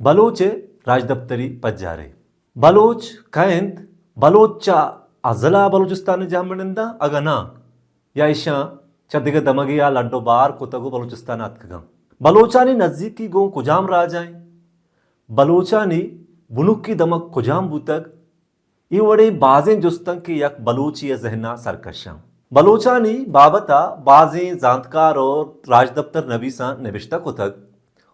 بلوچ ءِ راجدپتری پجارے۔ بلوچ کئے انت؟ بلوچ چہ ازل ءَ بلوچستان ءِ جہمننداں اگاں ناں، یا ایشاں چہ دگہ دمگے ءَ لڈ ءُ بار کتگ ءُ بلوچستان ءَ اتکگاں؟ بلوچانی نزیکی گوں کجام راج ءَ انت؟ بلوچانی بنکی دمگ کجام بوتگ؟ اے وڑیں بازیں جست انت کہ یک بلوچے ءِ ذہن ءَ سرکش انت۔ بلوچانی بابت ءَ بازیں زانتکار ءُ راجدپتر نبیساں نبشتہ کتگ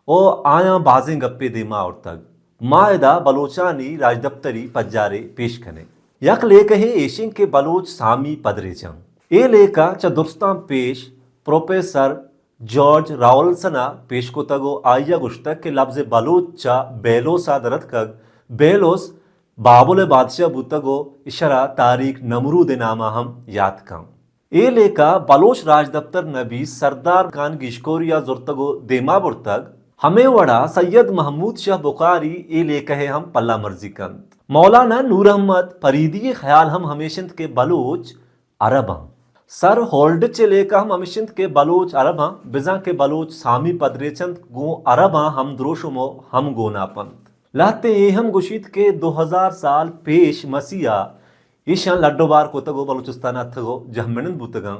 ءُ آیاں بازیں گپے دیما آورتگ۔ ما ادا بلوچانی راجدپتری پجارے پیش کنیں۔ یک لیکہے ایش انت کہ بلوچ سامی پدریچ انت۔ اے لیکہ چہ درستاں پیش پروفیسر جارج راولسن ءَ پیش کتگ ءُ آئی ءَ گوشتگ کہ لبز بلوچ چہ بیلوس ءَ در اتکگ۔ بیلوس بابل ءِ بادشاہ بوتگ ءُ اشرا تاریخ نمرود ءِ نام ءَ ہم یات کن۔ اے لیکہ بلوچ راجدپتر نبیس سردار خان گیشکوری ءَ زرتگ ءُ دیما برتگ۔ ہمے وڑا سید محمود شاہ بخاری اے لیکہ ءِ ہم پلہ مرزی کنت۔ مولانا نور احمد پریدی ءِ خیال ہم ہمیش انت کہ بلوچ عرب آں۔ سر ہولڈچ ءِ لیکہ ہم ہمیش انت کہ بلوچ عرب آں، بزاں کہ بلوچ سامی پدریچ انت، گوں عرباں ہم دروشم ءُ ہم گوناپ انت۔ لہتیں اے ہم گوشیت کہ دو ہزار سال پیش مسیح ءَ ایشاں لڈ ءُ بار کتگ ءُ بلوچستان ءَ اتکگ ءُ جہمنند بوتگاں۔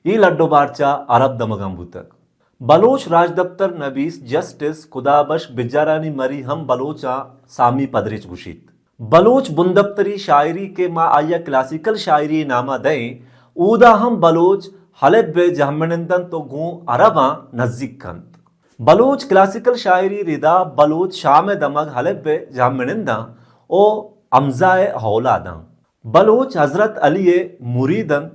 اے لڈ ءُ بار چہ عرب دمگاں بوتگ۔ بلوچ راجدپتر نبیس جسٹس خدابخش بجارانی مری ہم بلوچاں سامی پدریچ گوشیت۔ بلوچ بندپتری شاعری کہ ما آئی ءَ کلاسیکل شاعری ءِ نام ءَ دئیں، اودا ہم بلوچ ہلب ءِ جہمنند انت ءُ گوں عرباں نزیک انت۔ بلوچ کلاسیکل شاعری ءِ ردا بلوچ شام ءِ دمگ ہلب ءِ جہمنند آں ءُ ہمزہ ءِ اولاد آں۔ بلوچ حضرت علی ءِ مرید انت۔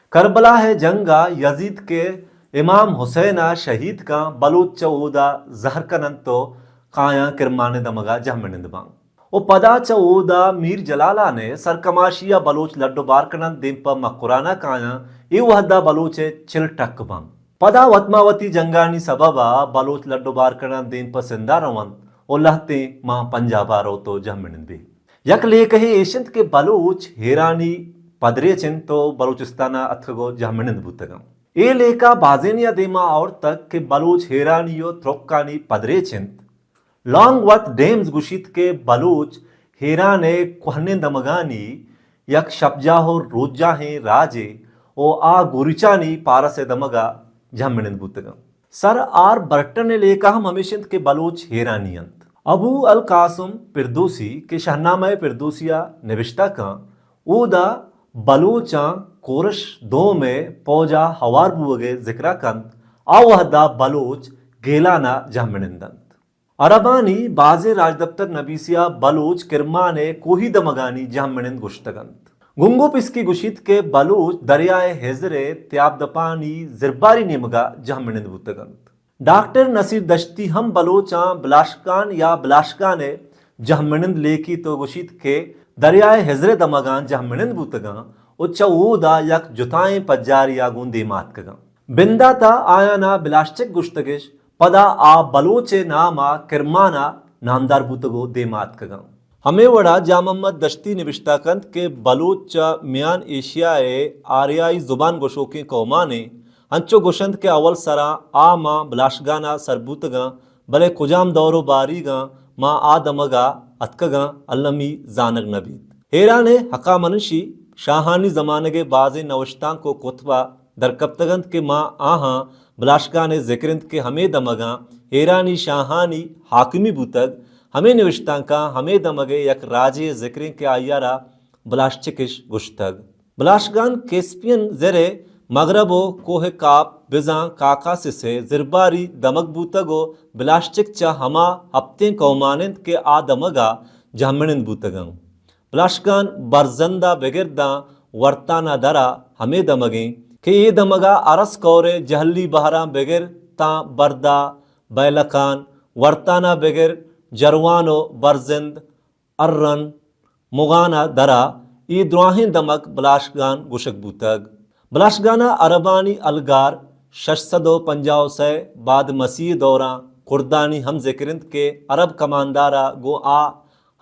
کربلا ءِ جنگ ءَ یزید کہ امام حسین ءَ شہید کن، بلوچ چہ اودا زہر کن انت ءُ کایاں کرمان ءِ دمگ ءَ جہمنند باں۔ ءُ پدا چہ اودا میر جلالان ءِ سرکماشی ءَ بلوچ لڈ ءُ بار کن انت، دیم پہ مکران ءَ کایاں۔ اے وہد ءَ بلوچ ءِ چل ٹک باں۔ پدا وت ماں وتی جنگانی سبب ءَ بلوچ لڈ ءُ بار کن انت، دیم پہ سندھ ءَ رو انت ءُ لہتیں ماں پنجاب ءَ روت ءُ جہمنند بیت۔ یک لیکہے ایش انت کہ بلوچ ہیرانی پدریچ انت ءُ بلوچستان ءَ اتکگ ءُ جہمنند بوتگ انت۔ اے لیکہ بازینے ءَ دیما آورتگ کہ بلوچ ہیرانی ءُ ترکانی پدریچ انت۔ لانگ ورتھ ڈیمز گوشیت کہ بلوچ ہیران ءِ کوہنیں دمگانی یک شپجاہ ءُ روچجاہیں راجے ءُ آ گوریچانی پارس ءِ دمگ ءَ جہمنند بوتگ انت۔ سر آر برٹن ءِ لیکہ ہم ہمیش انت کہ بلوچ ہیرانی انت۔ ابو القاسم فردوسی کہ شہنامہ فردوسی ءَ نبشتہ کن، اودا بلوچاں کورش دوم ءِ پوج ءَ ہوار بوگ ءِ ذکر ءَ کنت، آ وہد ءَ بلوچ گیلان ءَ جہمنند انت۔ عربانی بازیں راجدپتر نبیسی ءَ بلوچ کرمان ءِ کوہی دمگانی جہمنند گوشتگ انت۔ گنگو پسکی گوشیت کہ بلوچ دریائے ہزر ءِ تیابدپانی زرباری نیمگ ءَ جہمنند بوتگ انت۔ ڈاکٹر نصیر دشتی ہم بلوچاں بلاشکان یا بلاشکان ءِ جہمنند لیکیت ءُ گوشیت کہ دریائے ہزر ءِ دمگاں جہمنند بوتگاں ءُ چہ اودا یک جتائیں پجارے ءَ گوں دیما اتکگاں۔ بندات ءَ آیان ءَ بلاشچک گوشتگش، پدا آ بلوچ ءِ نام ءَ کرمان ءَ نامدار بوتگ ءُ دیما اتکگاں۔ ہمے وڑا جان محمد دشتی نبشتہ کنت کہ بلوچ چہ میان ایشیا ءِ آریائی زبان گوشوکیں قومانے، انچو گوشنت کہ اول سرا آ ماں بلاشگان ءَ سر بوتگاں، بلے کجام دور ءُ باریگاں ماں آ دمگ ءَ اتکگاں، المی زانگ نہ بیت۔ ہیران ءِ ہقامنشی شاہانی زمانگ ءِ بازیں نوشتانک ءُ کتب ءَ درکپتگ انت کہ ماں آہاں بلاشگان ءِ ذکر انت کہ ہمے دمگاں ہیرانی شاہانی حاکمی بوتگ۔ ہمے نوشتانکاں ہمے دمگ ءِ یک راجے ءِ ذکر انت کہ آئی ءَ را بلاشچکش گوشتگ۔ بلاشگان کیسپین زر ءِ مغرب ءُ کوہ کاپ بزاں کاکاسس ءِ زرباری دمگ بوتگ ءُ بلاشچک چہ ہما ہپتیں قومان انت کہ آ دمگ ءَ جہمنند بوتگ انت۔ بلاشگان برزند ءَ بگر داں ورتان ءَ در ءَ ہمے دمگ انت کہ اے دمگ ءَ ارس کور ءِ جہلی بہراں بگر تاں بردا، بیلکان، ورتان ءَ بگر جروان ءُ برزند، ارن، مغان ءَ در ءَ اے دراہیں دمگ بلاشگان گوشگ بوتگ۔ بلاشگان ءَ عربانی الگار شش سد ءُ پنجاہ ءُ سئے بعد مسیح ءِ دوراں کردانی ہم ذکر انت کہ عرب کماندار ءَ گوں آ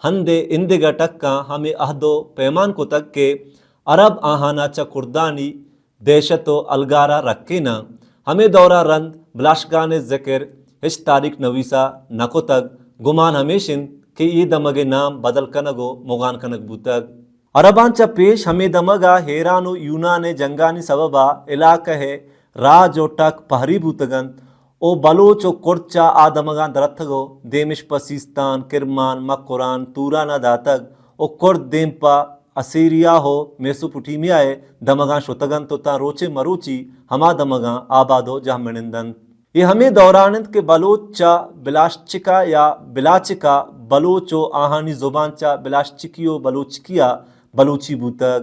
ہند ءِ ایندگہ ٹکاں ہمے عہد ءُ پیمان کتگ کہ عرب آہانا چہ کردانی دہشت ءُ الگار ءَ رکیناں۔ ہمے دور ءَ رند بلاشگان ءِ ذکر ہچ تاریخ نویس ءَ نہ کتگ، گمان ہمیش انت کہ اے دمگ ءِ نام بدل کنگ و مغان کنگ بوتگ۔ عرباں چہ پیش ہمے دمگ ءَ ایران و یونان ءِ جنگانی سبب ءَ علاقہ ءِ راج و ٹک پہری بوتگ انت و بلوچ و کرد چہ آ دمگاں درتگ و دیمش پہ سیستان، کرمان، مکران، توران ءَ داتگ و کرد دیم پہ اسیریا و میسوپوٹیمیا ءِ دمگاں شتگ انت و تاں روچے مروچی ہما دمگاں آباد و جہمنند انت۔ اے ہمے دوران انت کہ بلوچ چہ بلاشچکا یا بلاچکا بلوچ و آہانی زبان چہ بلاشچکی و بلوچکیا بلوچی بوتگ۔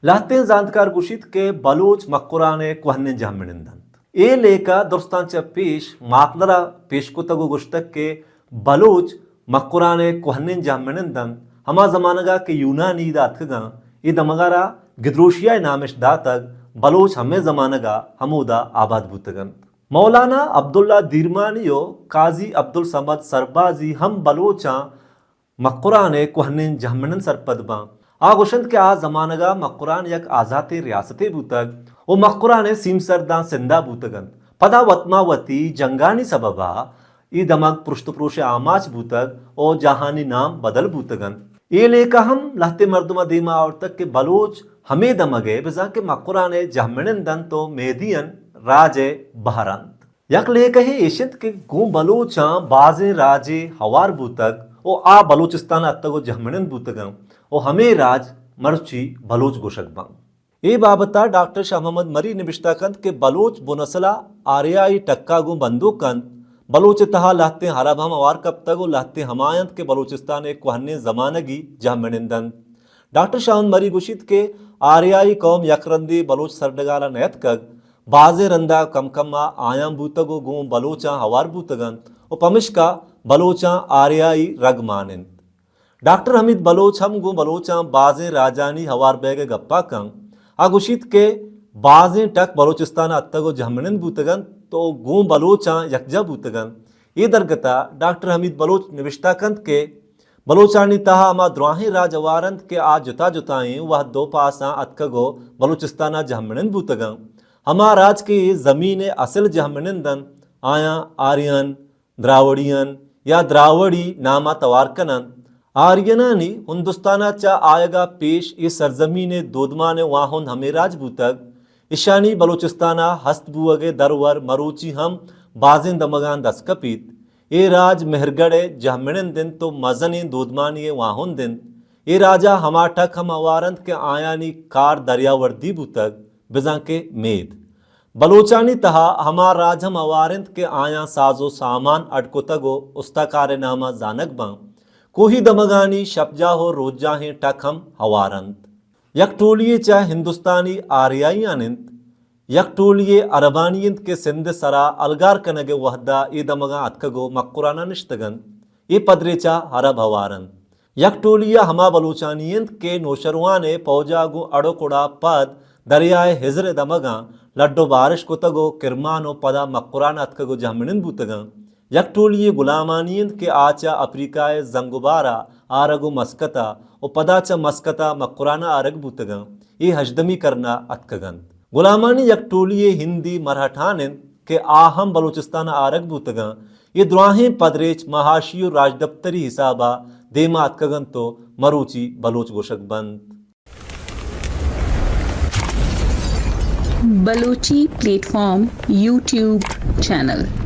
لہتیں زانتکار گوشیت کہ بلوچ مکران ءِ کوہنیں جہمنند انت۔ اے لیکہ درستاں چہ پیش ماکلر ءَ پیش کتگ و گوشتگ کہ بلوچ مکران ءِ کوہنیں جہمنند انت۔ ہما زمانگ ءَ کہ یونانی ادا اتکگاں، اے دمگ ءَ را گدروشیا ءِ نامش داتگ، بلوچ ہمے زمانگ ءَ ہمودا آباد بوتگ انت۔ مولانا عبداللہ دیرمانی و قاضی عبدالصمد سربازی ہم بلوچاں مکران ءِ کوہنیں جہمنند سرپد باں۔ آ گوشنت کہ آ زمانگ ءَ مکران یک آزاتیں ریاستے بوتگ و مکران ءِ سیمسر داں سندھ ءَ بوتگ انت۔ پدا وت ما وتی جنگانی سبب ءَ اے دمگ پرشت و پروش ءِ آماچ بوتگ و جاہانی نام بدل بوتگ انت۔ اے لیکہ ہم لہتیں مردماں دیما آورتگ کہ بلوچ ہمے دمگ ءِ بزاں کہ مکران ءِ جہمنند انت و میدین راج ءِ بہر انت۔ یک لیکہے ایش انت کہ گوں بلوچاں بازیں راجے ہوار بوتگ و آ بلوچستان ءَ اتگ و جہمنند بوتگ انت و ہمے راج مرچی بلوچ گوشگ بنت۔ اے بابت ءَ ڈاکٹر شاہ محمد مری نبشتہ کنت کہ بلوچ بنسل ءَ آریائی ٹکا گوں بندوک انت۔ بلوچ ءِ تہا لہتیں عرب ہم ہوار کپتگ و لہتیں ہما انت کہ بلوچستان ءِ کوہنیں زمانگی جہمنند انت۔ ڈاکٹر شاہ محمد مری گوشیت کہ آریائی قوم یک رندے بلوچ سرڈگار ءَ نیتکگ، بازیں رندا کم کم ءَ آیاں بوتگ و گوں بلوچاں ہوار بوتگ انت و پمشکا بلوچاں آریائی رگ مان انت۔ ڈاکٹر حمید بلوچ ہم گوں بلوچاں بازیں راجانی ہوار بیگ ءِ گپا کن۔ آ گوشیت کہ بازیں ٹک بلوچستان ءَ اتگ و جہمنند بوتگ انت و گوں بلوچاں یکجا بوتگ انت۔ اے درگت ءَ ڈاکٹر حمید بلوچ نبشتہ کنت کہ بلوچانی تہا ہما دراہیں راج ہوار انت کہ آ جتا جتائیں وہد و پاساں اتکگ و بلوچستان ءَ جہمنند بوتگ انت۔ ہما راج کہ اے زمین ءِ اصل جہمنند انت، آیاں آرین، دراوڑین یا دراوڑی نام ءَ توار کن انت۔ آرینانی ہندوستان ءَ چہ آیگ ءَ پیش اے سرزمین ءِ دودمان ءِ واہند ہمے راج بوتگ۔ اشانی بلوچستان ءَ ہست بوگ ءِ درور مروچی ہم بازیں دمگاں دست کپیت۔ اے راج مہرگڑھ ءِ جہمنند انت و مزنیں دودمانی ءِ واہند انت۔ اے راج ءَ ہما ٹک ہم ہوار انت کہ آیانی کار دریاوردی بوتگ، بزاں کہ مید۔ بلوچانی تہا ہما راج ہم ہوار انت کہ آیاں ساز و سامان اڈ کتگ و استاکار ءِ نام ءَ زانگ باں۔ کوہی دمگانی شپجاہ و روچجاہیں ٹک ہم ہوار انت۔ یک ٹولی یے چہ ہندوستانی آریائیان انت، یک ٹولی یے عربانی انت کہ سندھ ءِ سرا الگار کنگ ءِ وہدا اے دمگاں اتکگ و مکران ءَ نشتگ انت۔ اے پدریچ ءَ عرب ہوار انت۔ یک ٹولی ءَ ہما بلوچانی انت کہ نوشروان ءِ پوج ءَ گوں اڑ و کڑا پد دریائے ہزر ءِ دمگاں لڈ و بارش کتگ و کرمان و پدا مکران اتکگ و جہمنند بوتگاں۔ یک ٹولی یے گلامانی انت کہ آ چہ اپریکا ءِ زنگ و بار ءَ آرگ و مسکت ءَ و پدا چہ مسکت ءَ مکران ءَ آرگ بوتگاں، اے ہژدمی کرن ءَ اتکگ انت۔ گلامانی یک ٹولی یے ہندی مرہٹان انت کہ آ ہم بلوچستان ءَ آرگ بوتگاں۔ اے دراہیں پدریچ مہاشی و راجدپتری حساب ءَ دیما اتکگ انت و مروچی بلوچ گوشگ بنت۔ Balochi plate form YouTube channel.